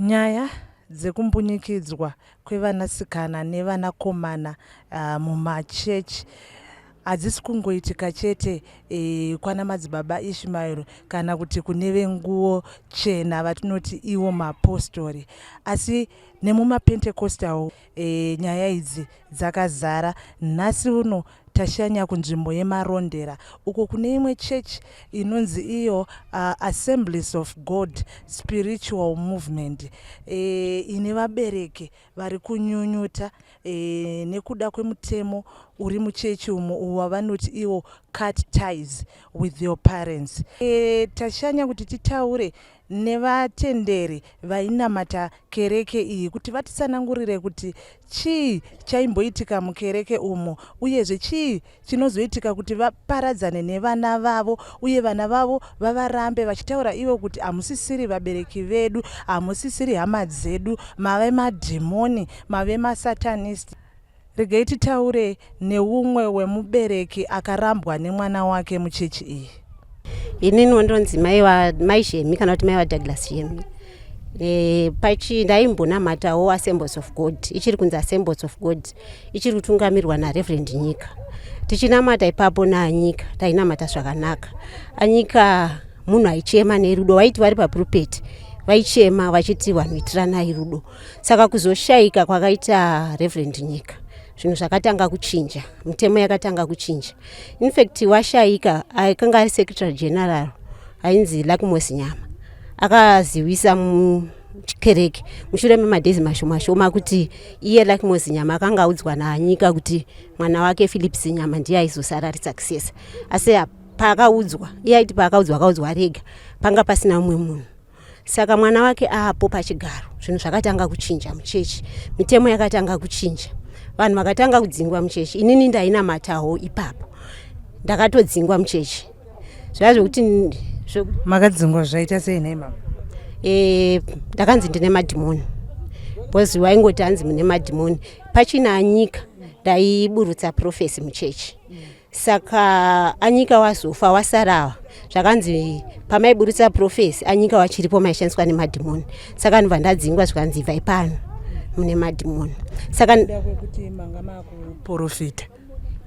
Nyaya dzekumbunyikidzwa kwevanasikana nevanakomana mumachechi hadzisi kungoitika chete kwana Madzibaba Ishmael kana kuti kune venguwo chena vatinoti iwo mapostori, asi nemumaPentecostal nyaya idzi dzakazara. Nhasi uno tashanya kunzvimbo yeMarondera uko kune imwe chechi inonzi iyo Assemblies of God Spiritual Movement ine vabereki vari kunyunyuta nekuda kwemutemo uri muchechi umu wavanoti iwo "Cut ties with your parents". Tashanya kuti titaure nevatenderi vainamata kereke iyi kuti vatitsanangurire kuti chii chaimboitika mukereke umo, uyezve chii chinozoitika kuti vaparadzane nevana vavo, uye vana vavo vavarambe vachitaura ivo kuti hamusisiri vabereki vedu, hamusisiri hama dzedu, mave madhimoni, mave masatanist. Regai titaure neumwe wemubereki akarambwa nemwana wake muchechi iyi. Inini ndonzi mai Shemi, kana kuti mai vaDouglas Shemi. Pachi ndaimbonamatawo Assemblies of God, ichiri kunzi Assemblies of God, ichiri kutungamirwa naReverend Nyika. Tichinamata ipapo naanyika, tainamata zvakanaka. Anyika munhu aichema nerudo, vaiti vari papulpit vaichema vachiti vanhu itiranai rudo. Saka kuzoshayika kwakaita Reverend Nyika, zvinhu zvakatanga kuchinja, mitemo yakatanga kuchinja. Infact, washayika akanga ari secretary general ainzi Luckmore Zinyama akazivisa mukereke mushure memadhezi mashoma shoma kuti iye Luckmore Zinyama akanga audzwa naanyika kuti mwana wake Philip Zinyama ndiye aizosara ari successor. Asi paakaudzwa, iye aiti paakaudzwa, akaudzwa rega, panga pasina mumwe munhu. Saka mwana wake aapo pachigaro, zvinhu zvakatanga kuchinja muchechi, mitemo yakatanga kuchinja, vanhu vakatanga kudzingwa muchechi. Inini ndainamatawo ipapo, ndakatodzingwa muchechi zvaya zvokuti Makadzingwa zvaita sei nhai mama? Ndakanzi ndine madhimoni, because waingoti hanzi mune madhimoni. Pachina anyika ndaiburutsa prophecy muchechi. Saka anyika wazofa, wasarawa, zvakanzi pamaiburutsa prophecy anyika wachiripo maishandiswa nemadhimoni. Saka ndobva ndadzingwa, zvikanzi ibvai pano, mune madhimoni. Saka Kuda kwekuti manga makuprofita?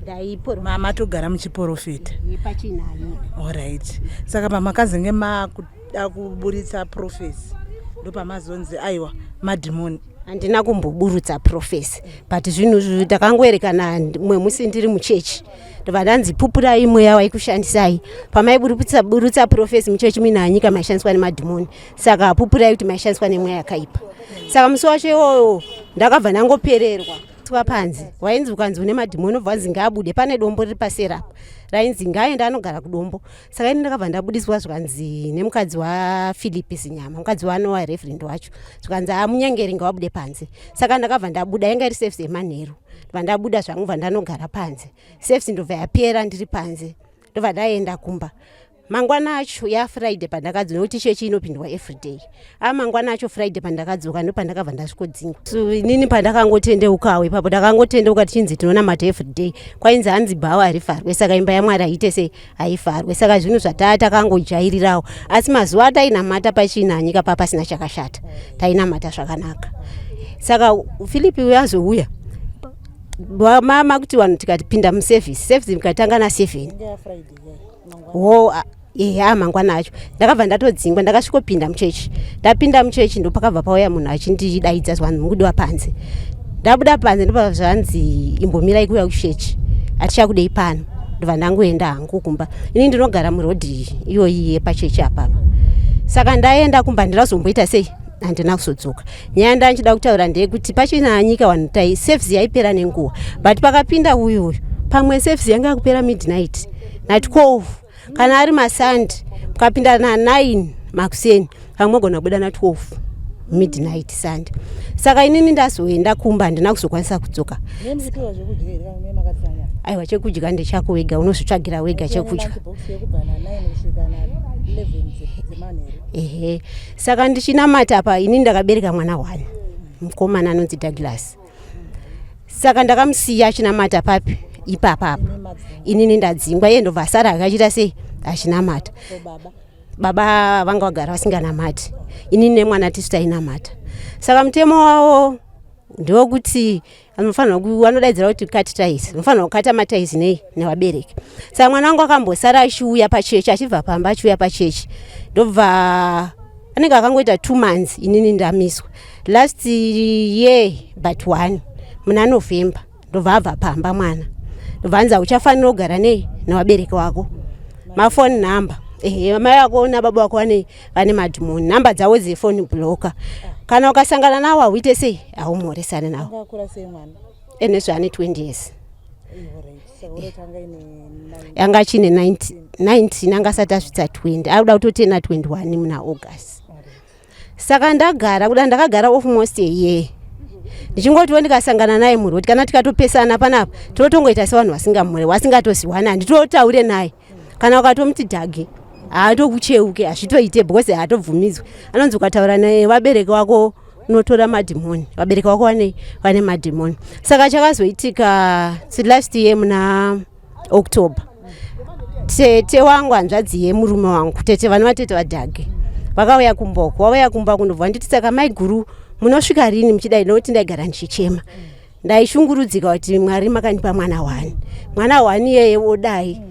Ndaipro Matogara muchiprofita? Pachina anyika. Alright, saka pamakazenge makuda kuburitsa prophecy, ndopamazonzi aiwa, madhimoni? Handina kumboburutsa prophecy, but zvinhu ndakangoerekana mumwe musi ndiri muchechi, ndobva ndanzi pupurai mweya waikushandisai pamaiburutsa burutsa prophecy muchechi muine anyika, maishandiswa nemadhimoni. Saka pupurai kuti maishandiswa nemweya yakaipa. Saka musi wacho iwoyo ndakabva ndangopererwa twa panze. Wainzi ukanzi une madhimoni, obva wanzi ngaabude, pane dombo riri paserapo rainzi ngaaende anogara kudombo. Saka ini ndakabva ndabudiswa, zvikanzi nemukadzi waPhilip Zinyama, mukadzi waanowa reverend wacho, zvikanzi amunyengeri, ngawabude panze. Saka ndakabva ndabuda, yanga iri service yemanheru. Ndobva ndabuda zvangu, bva ndanogara panze. Service ndobva yapera ndiri panze, ndobva ndaenda kumba. Mangwana acho yaFriday pandakadzoka, nokuti chechi inopindwa everyday, a mangwana acho Friday pandakadzoka, ndopandakabva ndasvikodzingwa. So inini pandakangotendeukawo ipapo, ndakangotendeuka tichinzi tinonamata everyday. Kwainzi hanzi bhawa harivharwe, saka imba yaMwari haiite sei? Haivharwe. Saka zvinhu zvataa takangojairirawo, asi mazuva atainamata pachina nyika pa pasina chakashata, tainamata zvakanaka. Saka Philip azouya mama kuti vanhu tikatipinda muservice, service ikatanga na7 wo eya mangwana acho ndakabva ndatodzingwa. Ndakasvikopinda muchechi. Ndapinda muchechi, ndopakabva pauya munhu achindidaidza, zvanzi mukudiwa panze. Ndabuda panze, ndobva zvanzi imbomirai kuuya kuchechi, hatichakudei pano. Ndobva ndangoenda hangu kumba. Ini ndinogara murodhi iyoyi yepachechi apapa. Saka ndaenda kumba, ndinazomboita sei? Handina kuzodzoka. Nyaya ndanchida kutaura ndeyekuti pachina nyika vanhu tai service yaipera nenguva, but pakapinda uyu uyu, pamwe service yanga yakupera midnight na12. Kana ari maSunday, mukapinda na9 makuseni, pamwe mogona kubuda na12 midnight Sunday. Saka inini ndazoenda kumba, handina kuzokwanisa kudzoka. Aiwa, chekudya ndechako wega, unozvitsvagira wega chekudya. Ehe, saka ndichinamata apa, inini ndakabereka mwana one mukomana anonzi Douglas. Saka ndakamusiya achinamata papi ipapa apa, inini ndadzingwa. Iye ndobva asara akachiita sei? Achinamata. Baba vanga vagara vasinganamati, inini nemwana tisu tainamata. Saka mutemo wavo ndewekuti anofanirwa vanodaidzira kuti cut ties, unofanirwa kukata maties nei nevabereki. Saka mwana wangu akambosara achiuya pachechi, achibva pamba achiuya pachechi, ndobva anenge akangoita 2 months inini ndamiswa. Last year but one, muna November, ndobva abva pamba mwana, ndobva anzi hauchafanira kugara nei nevabereki vako, mafoni number, ehe, mai vako nababa vako vane madhimoni, nhamba dzavo dzefoni blocker, kana ukasangana navo hauite sei, haumhoresane navo. Anga akura sei mwana? Enezvo ane 20 years. Alright. Saka uroti anga ine 9? Anga achine 19, 19, anga asati asvitsa 20, akuda kutotena 21 muna August. Saka ndagara kuda, ndakagara almost a year ndichingotiwo ndikasangana naye muroad kana tikatopesana panapa, totongoita sevanhu vasingamure, vasingatoziwana, handitotaure naye. Kana ukatomuti Dhagi, haatokucheuke, hazvitoite because haatobvumidzwe. Anonzi ukataura naye vabereki vako unotora madhimoni, vabereki vako vane madhimoni. Saka chakazoitika last year muna October, tete wangu, hanzvadzi yemurume wangu, tete vanova tete vaDhage, vakauya kumboko. Vauya kumba kundobva nditi, "Saka maiguru munosvika rini muchidai?" Nokuti ndaigara ndichichema, ndaishungurudzika kuti, "Mwari, makandipa mwana wani, mwana wani iyeye wodai,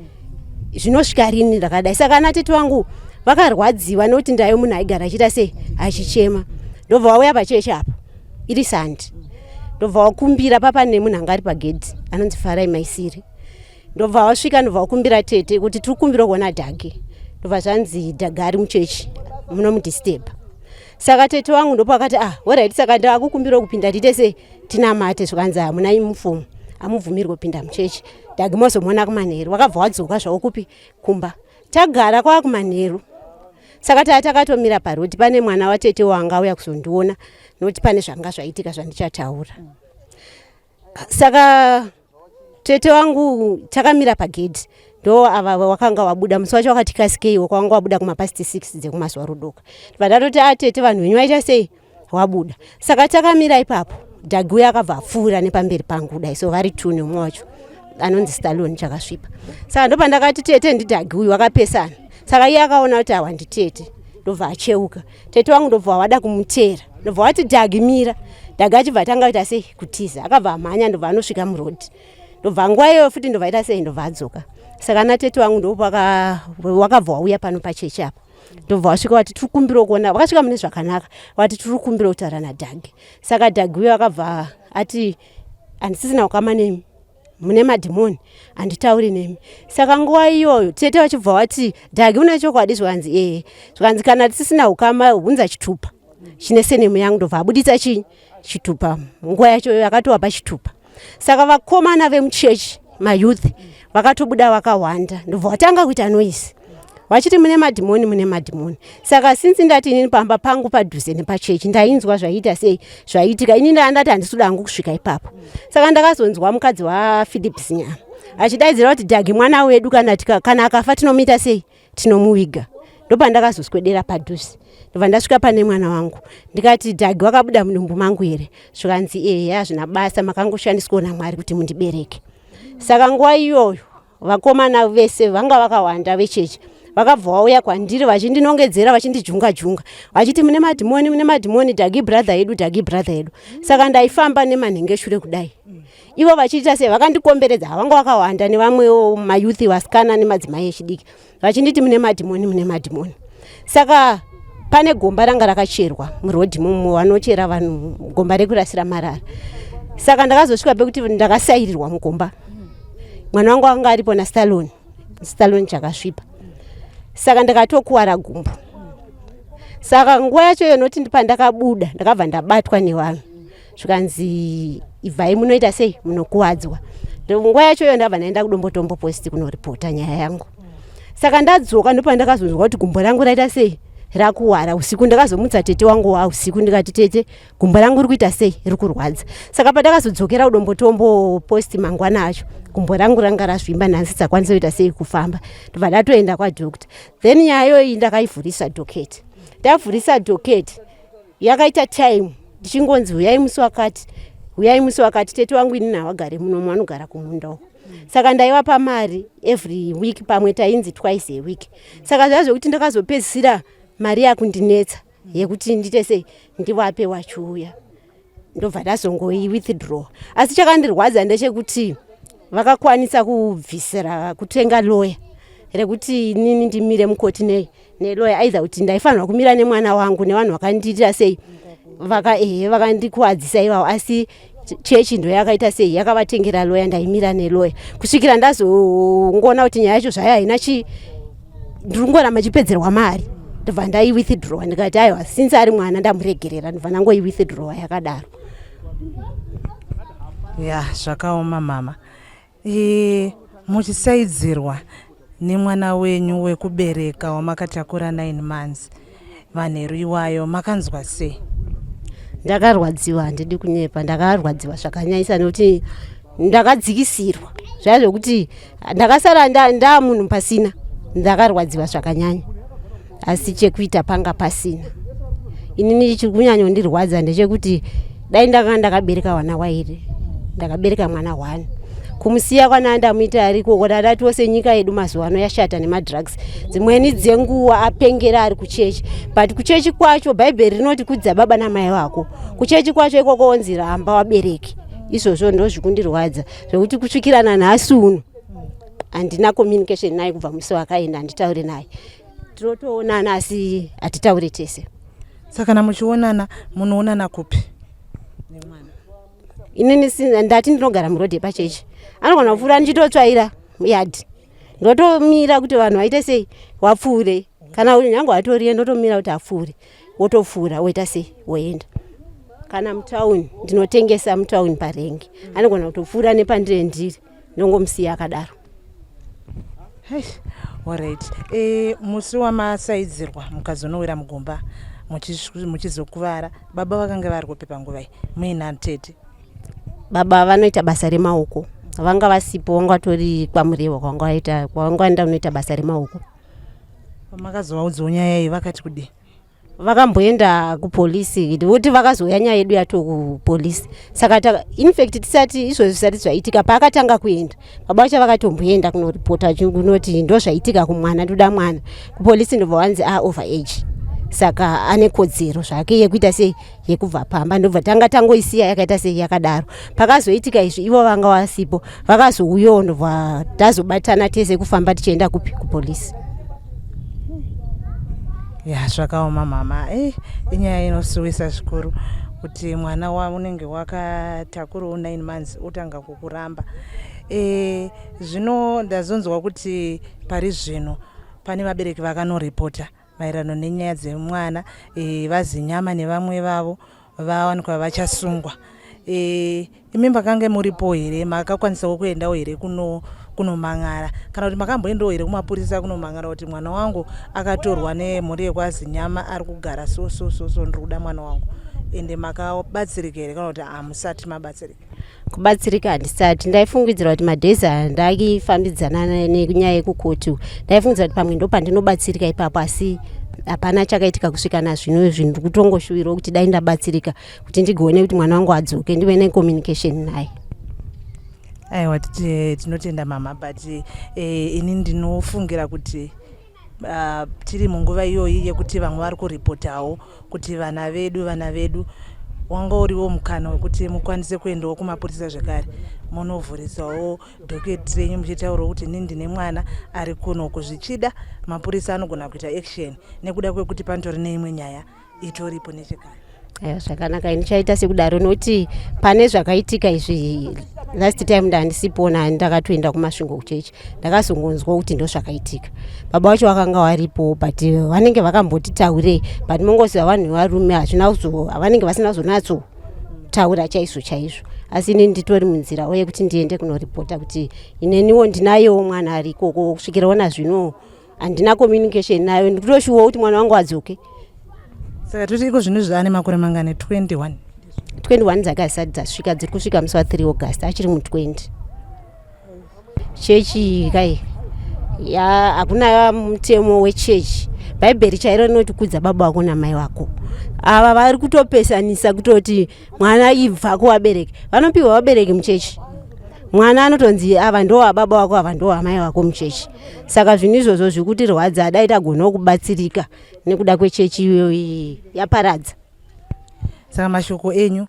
zvinosvika rini ndakadai?" Saka ana tete wangu vakarwadziwa nokuti ndaive munhu aigara achiita sei, achichema. Ndobva vauya pachechi apa iri Sunday, ndobva wakumbira papa nemunhu anga ari pagedhi anonzi Farai Maisiri. Ndobva wasvika, ndobva wakumbira tete kuti tiri kukumbira kuona Dhagi. Ndobva zvanzi Dhagi ari muchechi, munomudisturba. Saka tete wangu ndopakati, "Ah, alright, saka ndakukumbira kupinda tiite sei, tinamate." Zvikanzi hamuna uniform, hamubvumirwi kupinda muchechi, Dhagi mozomuona kumanheru. Wakabva wadzoka zvavo kupi, kumba. Tagara kwava kumanheru, saka taa takatomira parodi, pane mwana watete wanga auya kuzondiona nokuti pane zvanga zvaitika zvandichataura. Saka tete wangu takamira pagedhi, ndo ava wakanga wabuda musi wacho wakati kasikeiwo kwawanga wabuda kumapast 6 dzekumazuva rudoka. Vandatoti, "Atete, vanhu venyu vaita sei?" Wabuda. Saka takamira ipapo, Dhagi uyo akabva apfuura nepamberi pangu kudai, so vari two nemumwe wacho anonzi Stalon Chakasvipa. Saka ndopandakati, "Tete, ndiDhagi uyu." Wakapesana. Saka iye akaona kuti awa nditete, ndobva acheuka. Tete wangu ndobva wada kumutera, ndobva wati, "Dhagi, mira." Dhagi achibva atanga kuita sei, kutiza. Akabva amhanya, ndobva anosvika murodhi. Ndobva nguva iyoyo futi ndobva aita sei, ndobva adzoka. Saka natete wangu ndowakabva wauya pano pachechi apa, ndobva wasvika wati, "Tiri kumbira kuona." Vakasvika mune zvakanaka, vati, "Tiri kumbira kutaura naDhagi." Saka Dhagi uyo akabva ati, "Handisisina kukama nemi, mune madhimoni, handitauri nemi." Saka nguva iyoyo tete vachibva vati, "Dhagi, une chokwadi?" Zvikanzi, "Ee." Zvikanzi, "Kana tisisina ukama, hunza chitupa chine surname yangu." Ndobva abuditsa chinyi, chitupa. Nguva yacho akatova chitupa. Saka vakomana vemuchechi, mayouth, vakatobuda vakawanda, ndobva vatanga kuita noise vachiti, "Mune madhimoni, mune madhimoni." Saka since ndati inini pamba pangu padhuze nepachechi, ndainzwa zvaiita sei, zvaiitika. Ini ndandati handisi kuda hangu kusvika ipapo. Saka ndakazonzwa mukadzi waPhilip Zinyama achidaidzira kuti, "Dhagi mwana wedu, kana akafa tinomuita sei, tinomuviga." Ndopandakazoswedera padhuze, ndobva ndasvika pane mwana wangu, ndikati, "Dhagi wakabuda mudumbu mangu here?" Zvikanzi, "Ehe, hazvina basa, makangoshandiswawo naMwari kuti mundibereke." Saka nguva iyoyo vakomana vese vanga vakawanda vechechi vakabva vauya kwandiri vachindinongedzera, vachindijunga junga, vachiti, "Mune madhimoni, mune madhimoni, Dhagi brother yedu, Dhagi brother yedu." Saka ndaifamba nemanhengeshure kudai, ivo vachiita sei, vakandikomberedza. Havanga vakawanda nevamwewo mayouth, vasikana nemadzimai echidiki, vachinditi, "Mune madhimoni, mune madhimoni." Saka pane gomba ranga rakacherwa murodhi mumo, vanochera vanhu gomba rekurasira marara. Saka ndakazosvika pekuti ndakasairirwa mugomba. Mwana wangu anga aripo naStalon, Stalon Chakasvipa. Saka ndakatokuwara gumbo. Saka nguva yacho iyo noti pandakabuda, ndakabva ndabatwa nevanhu, zvikanzi, "Ibvai, munoita sei, munokuwadzwa." Nguva yacho iyo ndabva ndaenda kuDombotombo post kunoripota nyaya yangu. Saka ndadzoka, ndopandakazonzwa kuti gumbo rangu raita sei, rakuwara. Usiku ndakazomutsa tete wangu wa usiku, ndikati, "Tete, gumbo rangu riri kuita sei, riri kurwadza." Saka pandakazodzokera kuDombotombo post mangwana acho, gumbo rangu ranga razvimba, nhasi dzakwanisa kuita sei, kufamba. Ndobva ndatoenda kwadoctor. Then nyaya iyoyi ndakaivhurisa docket. Ndavhurisa docket, yakaita time ndichingonzi, "Uyai musi wakati, uyai musi wakati." Tete wangu inini havagare munomu, vanogara kumunda uko. Saka ndaivapa mari every week, pamwe tainzi twice a week. Saka zvaa zvekuti ndakazopedzisira mari yakundinetsa yekuti ndite sei ndivape wachiuya, ndobva ndazongoi withdraw. Asi chakandirwadza ndechekuti vakakwanisa kubvisira kutenga lawyer rekuti inini ndimire mukoti nei neloya, either kuti ndaifanirwa kumira nemwana wangu nevanhu vakandiitira sei, vaka ehe, vakandikuwadzisa ivavo. Asi chechi ndo yakaita sei, yakavatengera loya, ndaimira neloya kusvikira ndazongoona kuti nyaya yacho zvayo haina chi, ndiri kungoramba chipedzerwa mari. Ndobva ndaiwithdrawa, ndikati aiwa, since ari mwana ndamuregerera. Ndobva ndangoiwithdrawa yakadaro. Ya, zvakaoma mama. Muchisaidzirwa nemwana wenyu wekubereka wamakatakura 9 months, manheru iwayo makanzwa sei? Ndakarwadziwa, handidi kunyepa, ndakarwadziwa zvakanyanyisa nekuti ndakadzikisirwa zvaya zvekuti ndakasara ndaa munhu pasina. Ndakarwadziwa zvakanyanya, asi chekuita panga pasina. Inini chiri kunyanyondirwadza ndechekuti dai ndakanga ndakabereka vana wairi, ndakabereka mwana one, kumusiya kwana ndamuita ariko kodadatiwo senyika yedu mazuva ano yashata nemadrugs, dzimweni dzenguva apengera ari kuchechi. But kuchechi kwacho Bhaibheri rinoti kudza baba namai vako. Kuchechi kwacho ikoko onzi ramba wabereki. Izvozvo ndo zvikundirwadza zvekuti kusvikira nanhasi uno handina communication naye. Kubva musi wakaenda handitauri naye. Tinotoonana asi hatitauri tese. Saka kana muchionana, munoonana kupi nemwana? Inini ndati ndinogara murodhi yepachechi. Anogona kupfuura ndichitotsvaira yadhi, ndotomira kuti vanhu vaite sei, wapfuure. Kana nyange watoriye, ndotomira kuti apfuure, wotopfuura, woita sei, woenda. Kana mutauni, ndinotengesa mutauni parengi, anogona kutopfuura nepandire ndiri, ndongomusiya akadaro. Alright. Musi wamasaidzirwa mukazonowira mugomba muchizokuvara, baba vakanga vari kupi panguva iyi muina tete? Baba vanoita basa remaoko, vanga vasipo, vanga vatori kwaMurewa kwanga vaita, kwavanga vaenda kunoita basa remaoko. Pamakazovaudzawo nyaya iyi, vakati kudii? Vakamboenda kupolisi kuti vakazouya nyaya yedu yato kupolisi. Saka infact tisati izvozvi zvisati zvaitika, paakatanga kuenda baba vacho vakatomboenda kunoripota kunoti ndo zvaitika kumwana, ndoda mwana, kupolisi. Ndobva wanzi a over age, saka ane kodzero zvake yekuita sei, yekubva pamba. Ndobva tanga tangoisiya yakaita sei, yakadaro. Pakazoitika izvi ivo vanga vasipo, vakazouyawo, ndobva tazobatana tese kufamba tichienda kupi, kupolisi. Ya, zvakaoma mama. Inyaya inosuwisa zvikuru kuti mwana waunenge wakatakurawo 9 months otanga kukuramba. Zvino ndazonzwa kuti pari zvino pane vabereki vakanoripota maererano nenyaya dzemwana. VaZinyama nevamwe vavo vawanikwa vachasungwa. Imi makange muripo here? Makakwanisawo kuendawo here kunomang'ara, kana kuti makamboendawo here kumapurisa kunomang'ara kuti mwana wangu akatorwa nemhuri yekwaZinyama, ari kugara so so so so, ndiri kuda mwana wangu? Ende makabatsirika here kana kuti hamusati mabatsirika? Kubatsirika handisati. Ndaifungidzira kuti madhezi andaifambidzana nenyaya yekukoti, ndaifungidzira kuti pamwe ndo pandinobatsirika ipapo, asi hapana chakaitika kusvika nazvino izvi. Ndiri kutongoshuwirawo kuti dai ndabatsirika kuti ndigone kuti mwana wangu adzoke, ndive necommunication naye. Aiwa, tinotenda mama, but ini ndinofungira kuti tiri munguva iyoyi yekuti vamwe vari kuripotawo kuti vana vedu, vana vedu, wanga uriwo mukana wekuti mukwanise kuendawo kumapurisa zvekare, munovhurisawo docket renyu muchitaurawo kuti inini ndine mwana ari kunoku. Zvichida mapurisa anogona kuita action nekuda kwekuti panotori neimwe nyaya itoripo nechekare. Aiwa, zvakanaka, ndichaita sekudaro nokuti pane zvakaitika izvi last time ndandisipona, ndakatoenda kuMasvingo kuchechi, ndakazongonzwa kuti ndo zvakaitika. Baba vacho vakanga varipo, but vanenge vakamboti taurei, but mongoziva vanhu vevarume, hazvina kuzo, vanenge vasina kuzonatso taura chaizvo chaizvo. Asi inini nditori munzira uye kuti ndiende kunoripota kuti ineniwo ndinayewo mwana ari ikoko. Kusvikirawo nazvino handina communication nayo, ndikutoshuwa kuti mwana wangu adzoke. Saka toti iko zvino zvaane makore mangani? 21? 21 dzake hazisati dzasvika, dziri kusvika musi wa3 August, achiri mu20. Chechi kai ya hakuna mutemo wechechi. Bhaibheri chairo rinoti kudza baba vako namai vako. Ava vari kutopesanisa kutoti mwana ibva kuvabereki, vanopiwa vabereki muchechi. Mwana anotonzi ava ndo ababa wako, ava ndo amai vako muchechi. Saka zvinhu izvozvo zviri kutirwadza, dai tagonawo kubatsirika nekuda kwechechi iyoyi yaparadza. Saka mashoko enyu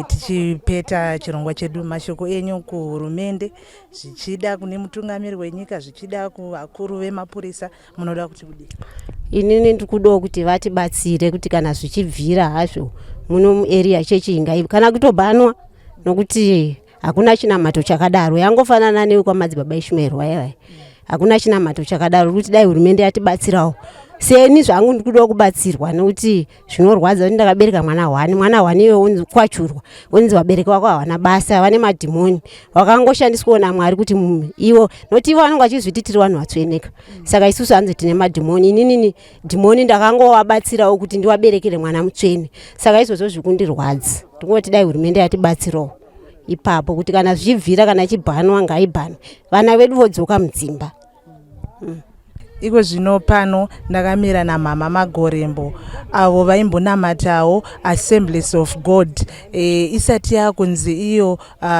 tichipeta chirongwa chedu, mashoko enyu kuhurumende, zvichida kune mutungamiri wenyika, zvichida kuvakuru vemapurisa, munoda kuti kudii? Inini ndiri kudawo kuti vatibatsire kuti kana zvichibvira hazvo muno muarea chechi ingaivi kana kutobhanwa, nokuti hakuna chinamato chakadaro. Yangofanana newekwamadzibaba Ishmael waivai, hakuna chinamato chakadaro. Kuti dai hurumende yatibatsirawo. Seni zvangu ndiri kudawo kubatsirwa, nokuti zvinorwadza kuti ndakabereka mwana hwani, mwana hwani iwe unzi kwachurwa, unzi vabereki vako havana basa, vane madhimoni, vakangoshandiswawo naMwari kuti ivo, nokuti ivo vanonge vachizviti tiri vanhu vatsveneka. Saka isusu hanzi tine madhimoni. Ininini dhimoni ndakangovabatsirawo kuti ndivaberekere mwana mutsvene. Saka izvozvo zviri kundirwadza. Ndingoti dai hurumende yatibatsirawo ipapo, kuti kana zvichibvira, kana ichibhanwa, ngaibhanwe, vana vedu vodzoka mudzimba. Iko zvino pano ndakamira namama Magorembo, avo vaimbonamatawo Assemblies of God isati yakunzi iyo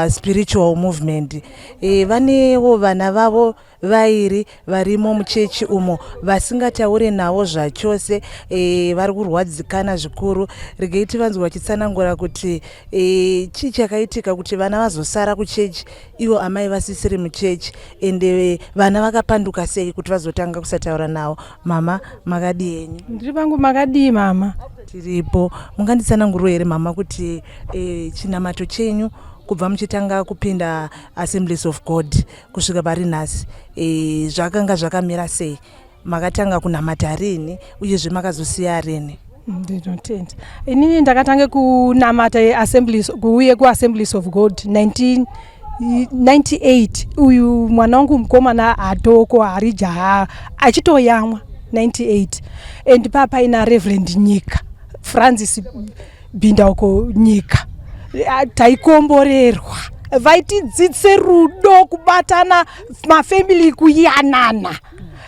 Spiritual Movement. Vanewo vana vavo vairi varimo muchechi umo vasingataure navo zvachose. Vari kurwadzikana zvikuru. Regei tivanzwe vachitsanangura kuti chii chakaitika kuti vana vazosara kuchechi ivo amai vasisiri muchechi, ende vana vakapanduka sei kuti vazotanga kusataura navo. Mama, makadii henyu? Ndiri pangu, makadii mama? Tiripo. Munganditsananguriro here mama kuti chinamato chenyu kubva muchitanga kupinda Assemblies of God kusvika pari nhasi zvakanga zvakamira sei? Makatanga kunamata rini, uyezve makazosiya rini? Ndinotenda. Inini ndakatange kunamata Assemblies, kuuye kuAssemblies of God 1998. Uyu mwana wangu mukomana hatoko hari jaha, achitoyamwa 98, and papaina Reverend Nyika, Francis Bindauko Nyika. Taikomborerwa, vaitidzidzise rudo, kubatana, mafamily kuyanana.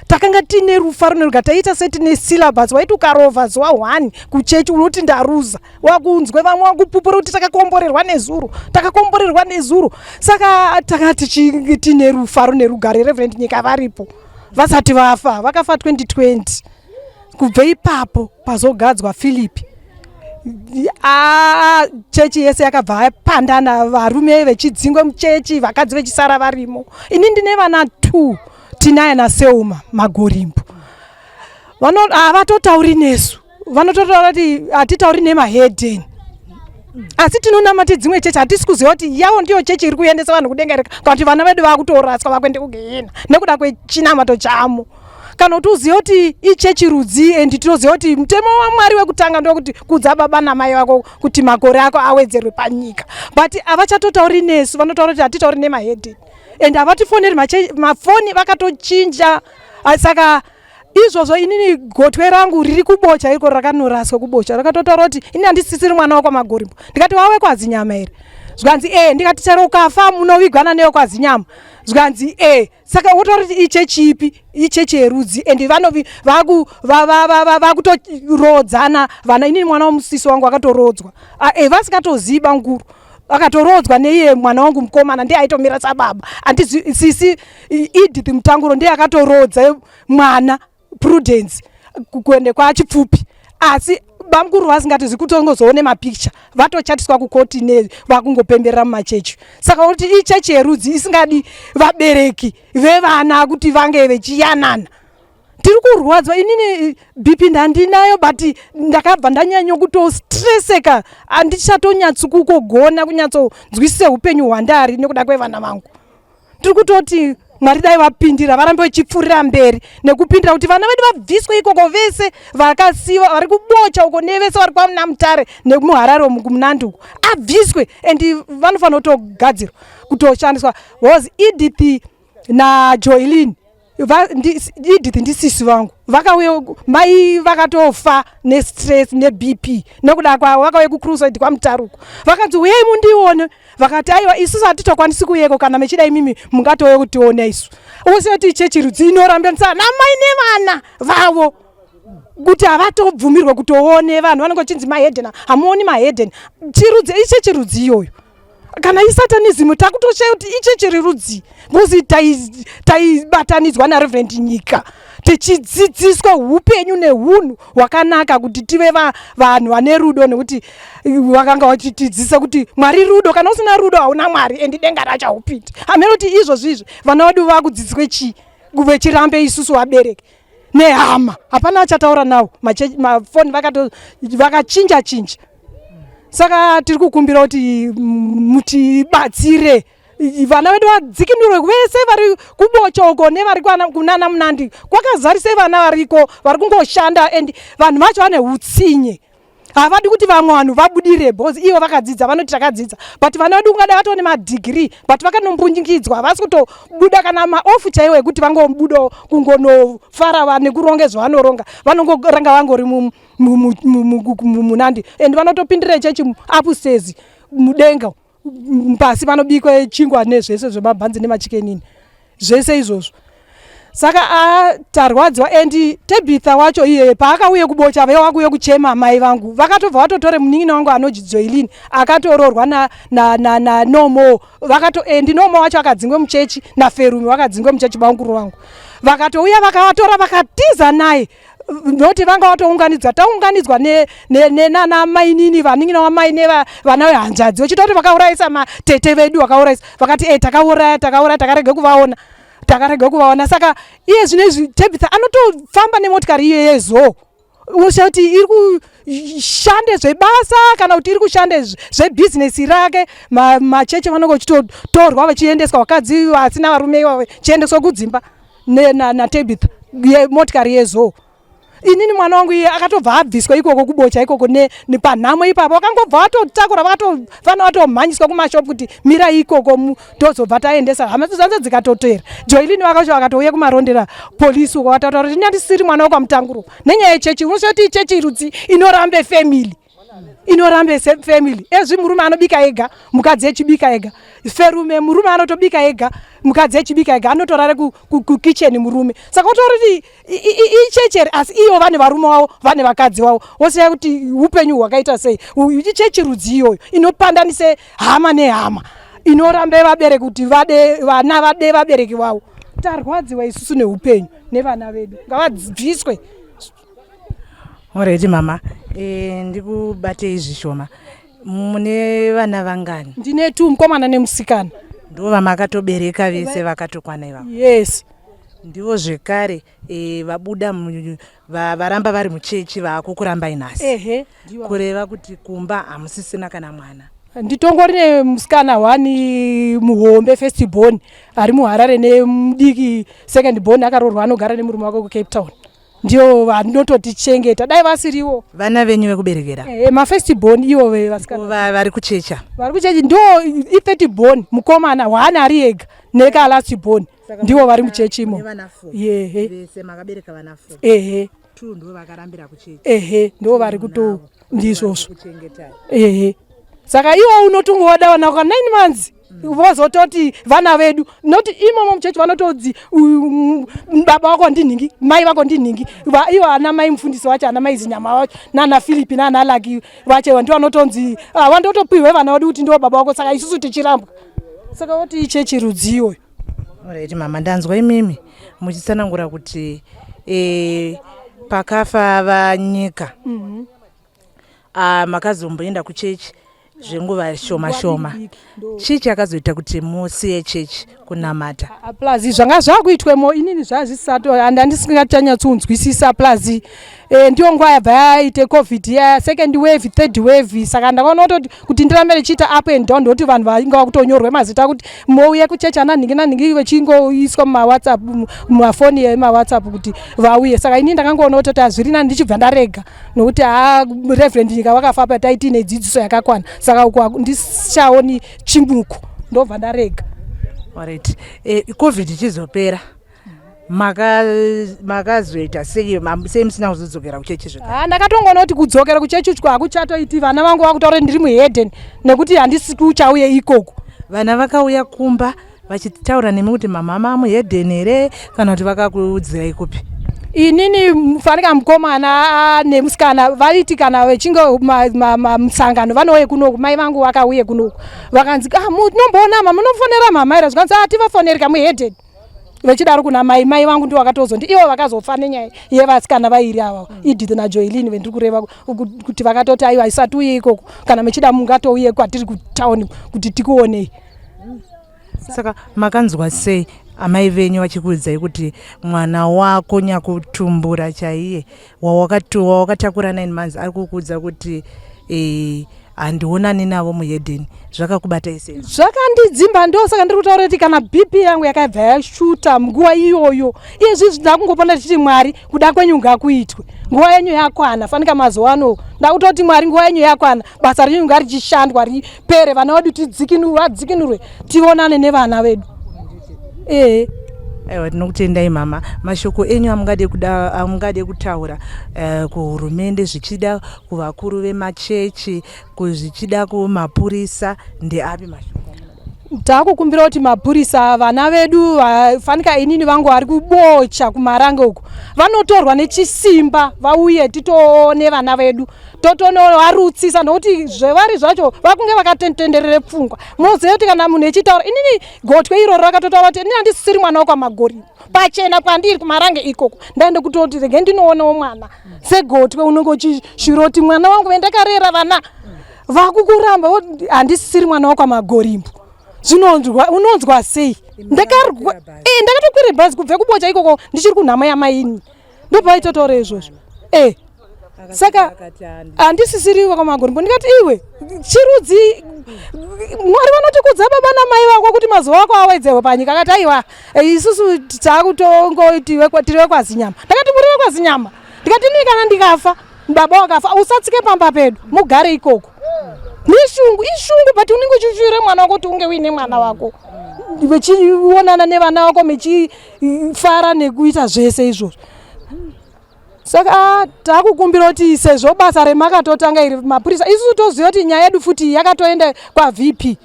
Takanga tine rufaro neruga, taiita setine syllabus. Waiti ukarovha zuva 1 kuchechi unoti ndaruza, wakunzwe vamwe wakupupura kuti takakomborerwa nezuro, takakomborerwa nezuro. Saka tanga tine rufaro nerugare. Reverend Nyika varipo, vasati vafa, vakafa 2020. Kubva ipapo pazogadzwa Philipi, chechi yese yakabva yapandana, varume vechidzingwe muchechi, vakadzi vechisara varimo. Ini ndine vana 2, tinaye naSeuma Magorimbo. Havatotauri nesu, vanototaura kuti hatitauri nemahedheni, asi tinonamata dzimwe chechi. Hatisi kuziva kuti yavo ndiyo chechi iri kuendesa vanhu kudenga here, kana kuti vana vedu vakutoraswa vakuende kugehena nekuda kwechinamato chamo, kana kuti uzive kuti ichechi rudzi. And tinoziva kuti mutemo waMwari wekutanga ndokuti kudza baba namai vako kuti makore ako awedzerwe panyika, but havachatotauri nesu. Vanotaura kuti hatitauri nemahedheni, and havatifoneri mafoni, vakatochinja. Saka izvozvo, inini gotwe rangu riri kuBocha iko, rakanoraswa kuBocha, rakatotaura kuti ini handisisiri mwana wekwaMagorimbo. Ndikati, "Wave kwaZinyama here?" Zvikanzi, "E." Ndikati, "Chero ukafa munovigwana neyekwaZinyama?" Zvikanzi, "E." Saka wotaura kuti ichechi ipi, ichechi yerudzi? And vanovi vakutorodzana vana. Inini mwana wamusisi wangu akatorodzwa, vasingatozivi banguru, akatorodzwa neiye mwana wangu mukomana, ndiye aitomira sababa. Handizi sisi Edith Mutanguro ndiye akatorodza mwana Prudence kuende kwaChipfupi, asi bamukuru vasingatozi kutongozoone mapikicha, vatochatiswa kukoti ne vakungopemberera mumachechi. Saka kuti ichechi yerudzi isingadi vabereki vevana kuti vange vechiyanana? Tiri kurwadzwa. Inini BP ndandinayo, but ndakabva ndanyanya kutostreseka, handichatonyatsi kukogona kunyatsonzwisise upenyu hwandari nekuda kwevana vangu. Tiri kutoti Mwari dai vapindira, varambe vachipfuurira mberi nekupindira kuti vana vedu vabviswe ikoko, vese vakasiwa vari kuBocha uko nevese vari kwaNamutare nemuHarare umu kuMunandi uko, abviswe. And vanofanira kutogadzirwa, kutoshandiswa, because Edith naJoelin, Edith ndisisi vangu, vakauya mai vakatofa nestress neBP nekuda kwavo. Vakauya kucrusade kwaMutaruko, vakanzi, "Uyai mundione." Vakati, "Aiwa, isusu hatitokwanisi kuyeko, kana mechida imimi mungatouye kutiona isu." Wose kuti chechi rudzi inorambanisa namai nevana vavo kuti havatobvumirwe kutoone vanhu, vanenge vachinzi mahedheni, hamuoni mahedheni. Chirudzi ichechi rudzi iyoyo? Kana isatanism, takutoshaya kuti ichechi rudzii, because taibatanidzwa naReverend Nyika, tichidzidziswa upenyu neunhu hwakanaka, kuti tive vanhu vane rudo, nekuti vakanga vachitidzidzisa kuti Mwari rudo. Kana usina rudo, hauna Mwari, and denga racho haupindi. Hamene kuti izvozvo izvi vana vedu vakudzidziswe chii, vechirambe isusu vabereki nehama. Hapana achataura nawo, mafoni vakachinja chinja. Saka tiri kukumbira kuti mutibatsire, vana vedu vadzikinurwe vese vari kuBocha uko nevari kunana Munandi. Kwakazarise vana variko vari kungoshanda, and vanhu vacho vane utsinye, havadi kuti vamwe vanhu vabudire, because ivo vakadzidza, vanoti takadzidza, but vana vedu kungada vatoo nemadegree, but vakanombunyikidzwa, havasi kutobuda kana maoff chaiwo ekuti vangobudawo kungonofara nekuronga zvavanoronga. Vanongoranga vangori munandi, and vanotopindira chechi upstairs mudenga, pasi vanobikwa chingwa nezvese zvemabhanzi nemachicken, zvese izvozvo. Saka tarwadziwa. And Tabitha wacho iyeye, paakauye kuBocha, vewakuuye kuchema mai vangu, vakatobva vatotore munin'ina wangu anonzi Joilin, akatororwa naNomo. Vakato and Nomo wacho akadzingwe muchechi naFerumi, vakadzingwe muchechi. Bamukuru vangu vakatouya, vakavatora, vakatiza naye, noti vanga vatounganidzwa, taunganidzwa nenana mainini, vanin'ina wamai nevana vehanzvadzi, vachita kuti vakaurayisa matete vedu, vakaurayisa. Vakati, "E, takauraya, takauraya, takarege kuvaona, takarega kuvaona." Saka iye zvino izvi Tabitha anotofamba nemotikari iyoyo yeZoo. Usha kuti iri kushande zvebasa kana kuti iri kushande zvebhizinesi rake. Macheche vanenge vachitotorwa vachiendeswa, vakadzi vasina varume ivavo vachiendeswa kudzimba naTabitha, motikari yeZoo. Inini mwana wangu iye akatobva abviswa ikoko kuBocha ikoko nepanhamo ipapo, vakangobva vatotakura, vakatofana vatomhanyiswa kumashopu kuti mirai ikoko, tozobva taendesa. Hama dzanze dzikatotera Joilini vakacho, vakatouya kuMarondera polisi uko, vataura kuti ndandisiri mwana wekwaMutanguro nenyaya yechechi. Unosoti chechi rudzi inorambe family, inorambe family? Ezvi murume anobika ega, mukadzi echibika ega. Ferume murume anotobika ega, mukadzi echibika ega, anotorare kukicheni murume. Saka utori ichechere, asi ivo vane varume wavo, vane vakadzi vavo. Wosiya kuti upenyu hwakaita sei? Ichechi rudzi iyoyo inopandanise hama nehama, inorambe vabereki kuti vade vana, vade vabereki vavo? Tarwadziwa isusu neupenyu nevana vedu, ngavabviswe. Alright mama, ndikubatei zvishoma. Mune vana vangani? Ndine two, mukomana nemusikana. Ndo vamakatobereka vese vakatokwana ivavo? Yes. Ndivo zvekare vabuda varamba vari muchechi, vaakukurambai nhasi? Ehe. Kureva kuti kumba hamusisina kana mwana? Nditongori nemusikana one muhombe, first born, ari muHarare, nemudiki, second born, akaroorwa, anogara nemurume wake kuCape Town. Ndiyo vanototichengeta, dai vasiriwo. Vana venyu vekuberekera? Ehe, mafirst born ivo vevasikana. Vari kuchecha? Vari kuchechi ndo ithird born, mukomana hwaani ari ega, nekalast born, ndivo vari muchechi imo. Yehe. Vese makabereka vana four? Ehe. Two ndo vakarambira kuchechi? Ehe, ndo vari kuto ndizvozvo, ehe. Saka iwo unotongoda vana kwa 9 months, vozototi vana vedu noti imomo muchechi vanotodzi baba vako ndinhingi, mai vako ndinhingi. Ivo ana mai mufundisi wacho, ana mai Zinyama vacho, nana Filipi nana Laki vacho, ndi vanotonzi vandotopihwe vana vedu kuti ndivo baba vako. Saka isusu tichirambwa, saka voti ichechi rudzi iyoyo? Alright mama, ndanzwa imimi muchitsanangura kuti pakafa vaNyika, makazomboenda kuchechi zvenguva shoma shoma. Chii chakazoita kuti musiye chechi kunamata? Plus zvanga zvakuitwemo, inini zvazvisato handandisingachanyatsonzwisisa. Plus ndiyo nguva yabva yaite COVID ya second wave, third wave. Saka ndakaona kutoti kuti ndirambe ndichiita up and down, ndokuti vanhu vainge vakutonyorwe mazita kuti mouye kuchechi, ana nhingi nanhingi, vechingoiswa mumawhatsapp, mumafoni emawhatsapp kuti vauye. Saka inini ndakangoona kutoti hazviri nani, ndichibva ndarega, nokuti ha, Reverend Nyika vakafa pataitine dzidziso yakakwana, saka uku ndisichaoni chimuko, ndobva ndarega. Alright, COVID ichizopera, makazoita sei? Sei musina kuzodzokera kuchechi zvekare? Ha, ndakatongoona kuti kudzokera kuchechi uko hakuchatoiti. Vana vangu vakutaura kuti ndiri muhedhen nekuti handisi kuchauye ikoko. Vana vakauya kumba vachitaura nemi kuti mama mamuhedhen here, kana kuti vakakuudzirai kupi? Inini fanika mukomana nemusikana vaiti kana vechinge musangano vanouye kunoku, mai vangu vakauye kunoku vakanzi ah, munomboona ma munofonera mama here? Zvikanzi ah, tivafoneri kamuhedheni vechidaro kuna mai. Mai vangu ndivo vakatozondi ivo vakazofa nenyaya yevasikana vairi ava, Edith naJoelin vendiri kureva kuti vakatoti aiwa, isati uye ikoko, kana muchida mungatouye kwatiri kutauni kuti tikuonei. Saka makanzwa sei amai venyu vachikuudzai kuti mwana wako nyakutumbura chaiye wawakatakura 9 months ari kukuudza kuti handionani navo muhedheni? Zvakakubatai sei? Zvakandidzimba. Ndosaka ndiri kutaura kuti kana BP yangu yakabva yashuta nguva iyoyo. Izvi ndakungopona tichiti, Mwari, kuda kwenyu ngakuitwe, nguva yenyu yakwana. Fanika mazuva ano ndakutoti, Mwari, nguva yenyu yakwana, basa renyu ngarichishandwa ripere, vana vedu tidzikinurwe, vadzikinurwe, tionane nevana vedu. Ehe. Aiwa, tinokutendai mama. Mashoko enyu amungade kuda amungade kutaura kuhurumende, zvichida kuvakuru vemachechi, zvichida kumapurisa, ndeapi mashoko? Takukumbira kuti mapurisa, vana vedu fanika inini vangu vari kubocha kuMarange uko, vanotorwa nechisimba, vauye titoone vana vedu, totonovarutsisa, nokuti zvevari zvacho vakunge vakatenderere pfungwa. Munoziva kuti kana munhu echitaura, inini gotwe iroro rakatotaura kuti inini handisisiri mwana wekwaMagori pachena kwandiri kuMarange ikoko. Ndaende kutoti rege ndinoonawo mwana segotwe, unenge uchishura kuti mwana wangu vendakarera, vana vakukuramba, handisisiri mwana wekwaMagorimbo. Zvinonzwa, unonzwa sei? Ndakatokwira bhazi kubve kubocha ikoko ndichiri kunhama yamaini, ndopaitotaura izvozvo. Saka handisisiri kwamagorimbo. Ndikati, iwe chirudzi, Mwari vanotikudza baba namai vako kuti mazuva ako awedzerwe panyika. Akati, aiwa, isusu takutongoti tiri vekwaZinyama. Ndakati, muri vekwaZinyama? Ndikati, ini kana ndikafa, baba wakafa, usatsike pamba pedu, mugare ikoko. Neshungu, ishungu, but unenge uchishuwira mwana wako kuti unge uine mwana wako, vechionana nevana vako, mechifara nekuita zvese izvozvo. Saka takukumbira kuti sezvo basa remakatotanga iri, mapurisa, isusu toziva kuti nyaya yedu futi yakatoenda kwaVP,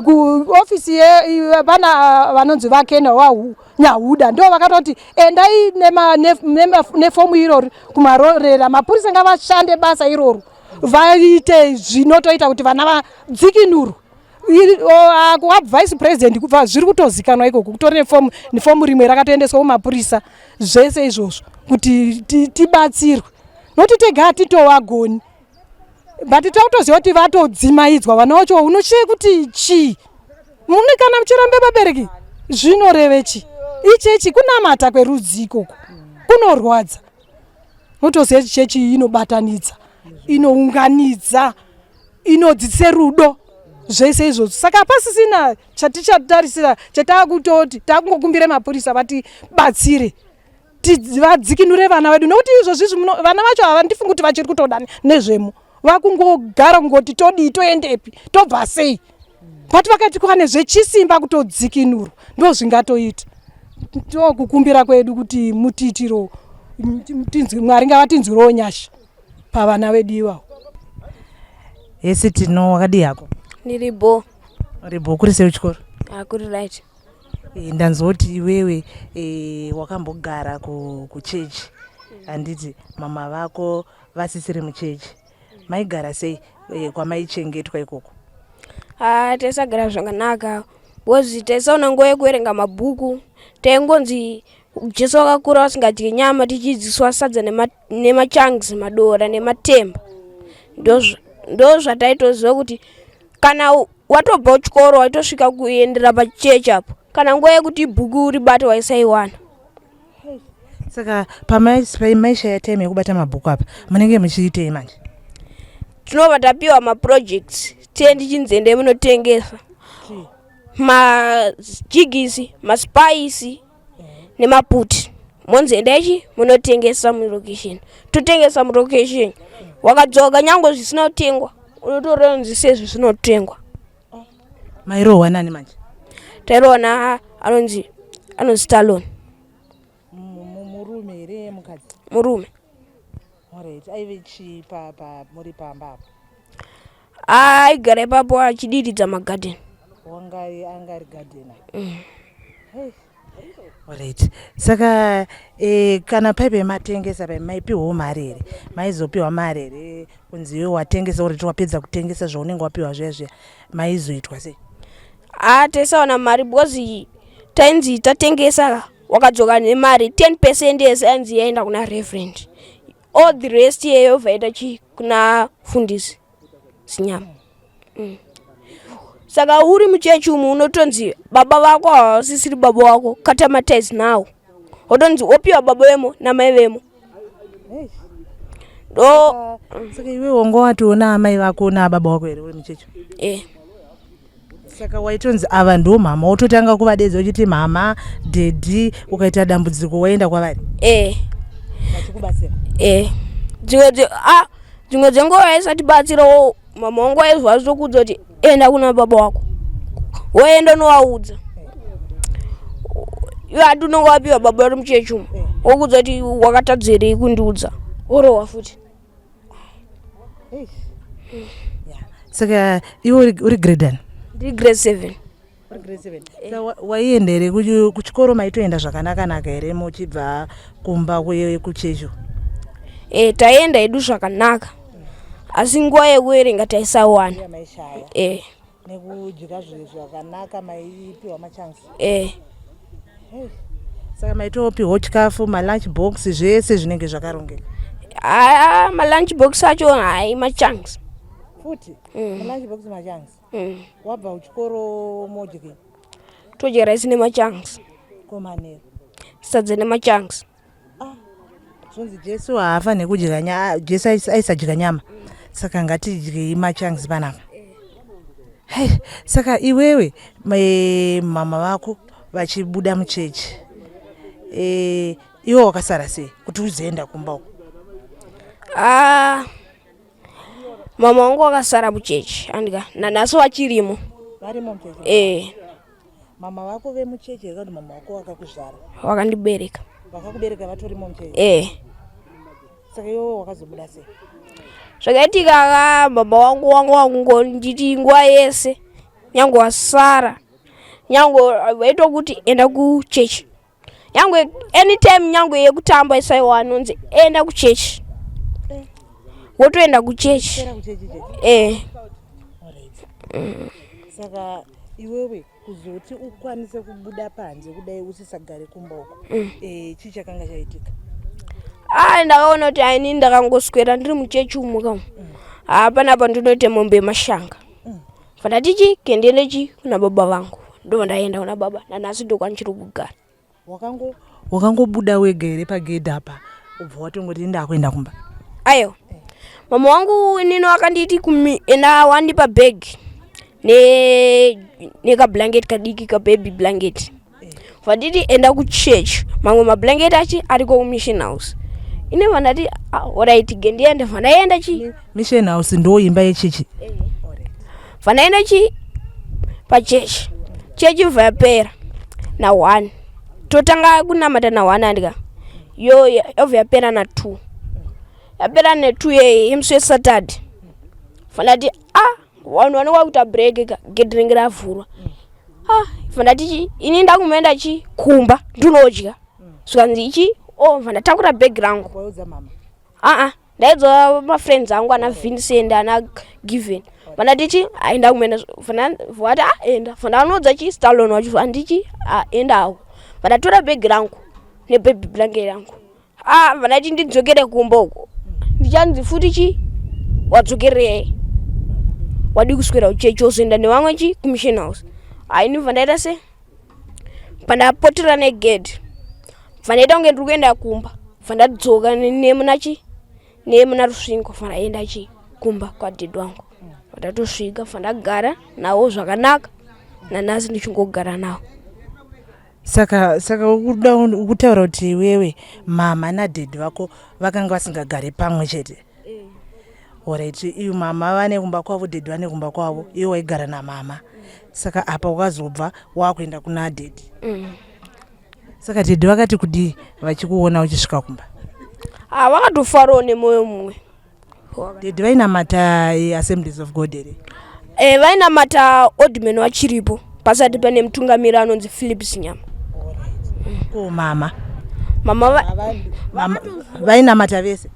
kuofisi vana vanonzi vaKena Nyahuda, ndo vakatoti endai nefomu irori kumarorera. Mapurisa ngavashande basa iroro, vaite zvinotoita kuti vana vadzikinurwe. Kuvice president kubva zviri kutozikanwa ikoko, kutori nefomu, nefomu rimwe rakatoendeswa kumapurisa, zvese izvozvo kuti tibatsirwe, nokuti tega hatitovagoni, but takutoziva kuti vatodzimaidzwa vana vacho. Unochiye kuti chii mune kana muchirambe vabereki, zvinoreve chi ichechi kunamata kwerudzi ikoko kunorwadza. Unotoziva chechi inobatanidza, inounganidza, inodzidzise rudo, zvese izvozvo. Saka pasisina chatichatarisira, chatakutoti takungokumbira mapurisa vatibatsire, vadzikinure vana vedu, nokuti izvozvizvi vana vacho havandifungi kuti vachiri kutoda nezvemo. Vakungogara kungoti todii, toendepi, tobva sei? But vakati kwane zvechisimba kutodzikinurwa, ndo zvingatoita. Ndokukumbira kwedu kuti mutiitiro, Mwari ngavatinzwirewo nyasha pavana vedu ivavo. Yesi Tino, wakadii hako? Ndiribo. Uribo? Kuri sei kuchikoro? Akuri right. Ndanzwa kuti iwewe wakambogara kuchechi, handiti? Mama vako vasisiri muchechi, maigara sei kwamaichengetwa ikoko? Ha, taisagara zvakanaka because taisaona nguva yekuverenga mabhuku. Taingonzi Jesu wakakura vasingadyi nyama, tichidzidziswa sadza nemachangs, madora nematemba. Ndo zvataitoziva kuti kana watobva kuchikoro waitosvika kuendera pachechi apo, kana nguva yekuti bhuku ribate waisaiwana. Saka pamaishaya time yekubata mabhuku apa, munenge muchiitei manje? Tinobva tapiwa maprojects, tiye tichinzi munotengesa majigisi, maspice nemaputi, monzi endaichi munotengesa mulocation. Totengesa mulocation, wakadzoka nyange zvisina kutengwa, unotoronzi sezvi zvinotengwa. Mairohwa nani manje? Tairohwa na anonzi Stallone. Murume here, mukadzi? Murume. Alright, aive chii pa muri pamba apo? Aigara ipapo achidiridza magadheni. Wanga anga ari gardener? Hey. Alright. Saka e, kana paipe matengesa pai maipiwawo mari here? Maizopiwa mari here kunzi iwe watengesa uri wapedza kutengesa zvaunenge wapiwa zviya zviya maizoitwa sei? Ah, taisawana mari because tainzi tatengesa wakadzoka nemari 10 percent yese ainzi yaenda kuna reverend all the rest yeyo vaita chi kuna fundisi zinyama mm. Saka uri muchechi umu unotonzi baba vako havasisiri baba wako kata maties now wotonzi wopiwa baba vemo namai vemo ndo saka iwe wanga watoona amai vako naababa wako here uri muchechi eh. Saka waitonzi ava ndo mhama wototanga kuvadedza uchiti mhama dhedhi ukaita dambudziko waenda kwavari eh. Vachikubatsira eh. Dzimwe ah, dzimwe dzenguva vaisatibatsirawo mama wangu waizwa achitokuudza kuti enda kuna baba wako woenda unovaudza iwe hati unenge wapiwa baba vari muchechi umu wokuudza kuti wakatadzirei kundiudza worohwa futi. Saka iwe uri grade ani? Ndiri grade 7. Uri grade 7. Saka waienda here kuchikoro maitoenda zvakanaka-naka here muchibva kumba kuchechi? E, taienda hedu zvakanaka asi nguva yekuverenga taisawana. E. Nekudya zvakanaka maipiwa machansi? E. Saka maitopiwa chikafu, malunch box zvese zvinenge zvakarongeka? Aya malunch box acho hai machunks. Futi? Mm. Malunch box machunks? Mm. Wabva kuchikoro modye? Todya rice nemachunks. Komanero? Sadza nemachunks. Ah, zvonzi Jesu haafaniri kudya nyama, Jesu aisadya nyama. Saka ngatidyei machunks panapa. Hey, saka iwewe mama vako vachibuda muchechi e, iwe wakasara sei kuti uzoenda kumba uko? Ah, mama wangu wakasara muchechi andika nanhasi wachirimo. Varimo muchechi? Eh. Mama vako vemuchechi here kana kuti mama vako vakakuzvara? Vakandibereka. Vakakubereka vatorimo muchechi? Eh. Saka iwewe wakazobuda sei? Zvakaitika ka baba wangu wangu wakungonditi nguva yese nyange wasara nyange vaitokuti enda kuchechi nyange anytime nyange yekutamba isaiwa anonzi enda kuchechi wotoenda kuchechi eh. Saka iwewe kuzoti ukwanise kubuda panze kudai usisagare kumba uko mm. E, chii chakanga chaitika? Ah, ndakaona kuti aini ndakangoswera ndiri muchechi umu kam mm. Ah, panapa ndinoite mombe yemashanga mm. Vandati chi kendiende chi kuna baba vangu ndobva ndaenda kuna baba nanhasi ndokwandichiri kugara. Wakangobuda wega here pagedhi apa ubva watongoti ndakuenda kumba? Aiwa, mama wangu inini wakanditi enda wandipa bag nekablanket kadiki kababy blanket vanditi enda kuchurch mamwe mablanket achi ariko kumission house ine vandati alright gendiende vandaenda chi mission house ndo imba yechechi vandaenda chi pachechi chechi bva yapera na 1 totanga kunamata na 1 andika yo yobva yapera na 2 yapera ne 2 yeye yemusi wesaturday vandati ah vanhu vanenge vakuita break ka gedhi ringe ravhurwa ah vandati chi ini ndakumenda chi kumba ndinodya zvikanzi ichi o vandatakura bhegi rangu aa ndaidza mafriends angu ana Vincent ana Given vandati chi aenda kumenda vati a enda vandanoudza chi Stalon wacho andichi a endawo vandatora bhegi rangu nebaby blanket rangu ah vandati ndidzokere kumba uko ndichanzi futi chi wadzokerei wadi kuswera uchechi wozoenda nevamwe chi kumission house haini vandaita se pandapotera negedhi vandaita kunge ndiri kuenda kumba vandadzoka nemuna chi nemuna rusvingo vandaenda chi kumba kwadhedhi wangu vandatosvika vandagara navo zvakanaka nanhasi ndichingogara navo. Saka saka ukuda ukutaura kuti iwewe mama nadhedhi vako vakanga vasingagari pamwe chete? Alright, iyo mama vane kumba kwavo, dhedhi vane kumba kwavo, iwe waigara namama. Saka apa wakazobva wakuenda kuna dhedhi. Saka dhedhi vakati kudii vachikuona uchisvika kumba? Ah, vakatofarawo nemwoyo mumwe. Dhedhi vainamata Assemblies of God here? Eh, vainamata Oldman wachiripo pasati pane mutungamiri anonzi Philip Zinyama. Ko mama? Mama Mama vainamata vese?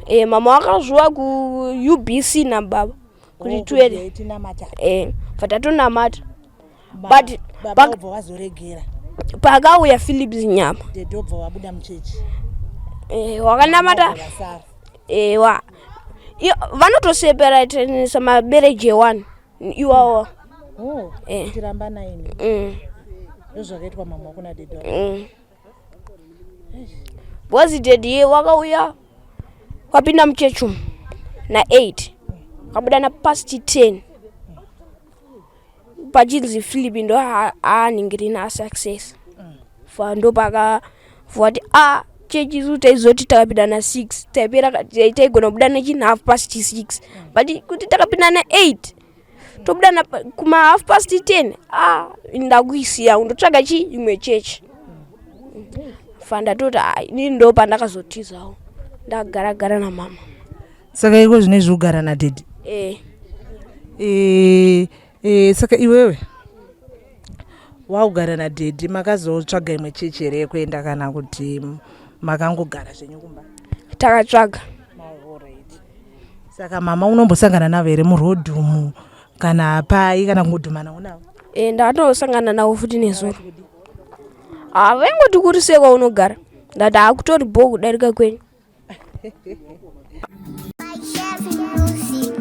E, mama wakazvuwa kuUBC nababa kuti Oh, tuende. Tinamata. E, bva tatonamata. But baba wobva wazoregera. Pakauya Philip Zinyama. Dhedhi wobva wabuda muchechi. E, wakanamata. Vasara. Ewa, vanotoseparatanisa mabereji ewanhu iwawa. Oh, Eh. kuti naini. Ndozvakaitwa mama wako nadhedhi wako. Because dhedhi wakauya wapinda muchechi umu na8, akabuda napast 10, pachinzi Philip ndo aaningirina asuccess fa ndopaka vati a chechi isu taizoti takapinda na6 taipera taigona kubuda nechin half past 6, but kuti takapinda na8 tobuda na kuma half past 10, a ndakuisiya ndotsvaga chi imwe chechi. Fa ndatoti a inini ndo pandakazotizawo ndagaragara namama. Saka iko zvinezvi kugara nadhedhi? E. E, saka iwewe wakugara nadhedhi, makazotsvaga imwe chechi here yekuenda kana kuti makangogara zvenyu kumba? Takatsvaga. Saka mama unombosangana navo here murodhi umu kana pai kana kungodhumanawo navo? E, ndakatosangana navo futi nezuro. Ha, vaingoti kuri sei kwaunogara, ndati hakutori bho kudarika kwenyu. Chef Music.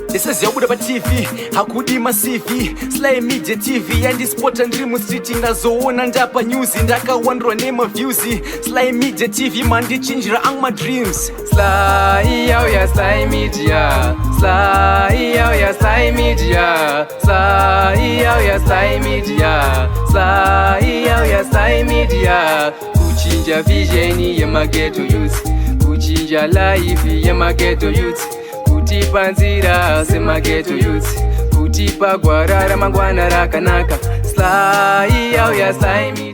Ndisaziva paTV hakudi maCV. Sly Media TV yandispota ndiri mustreet, ndazoona ndapa news, ndakawandurwa nemaviews. Sly Media TV mandichinjira angu madreams. Sly yauya, Sly Media. Sly yauya, Sly Media. Sly yauya, Sly Media. Sly yauya, Sly Media. Kuchinja vision yemaghetto youth, kuchinja life yemaghetto youth, kutipa nzira semaghetto youth, kutipa gwara ramangwana rakanaka. Sly yauya, Sly Media.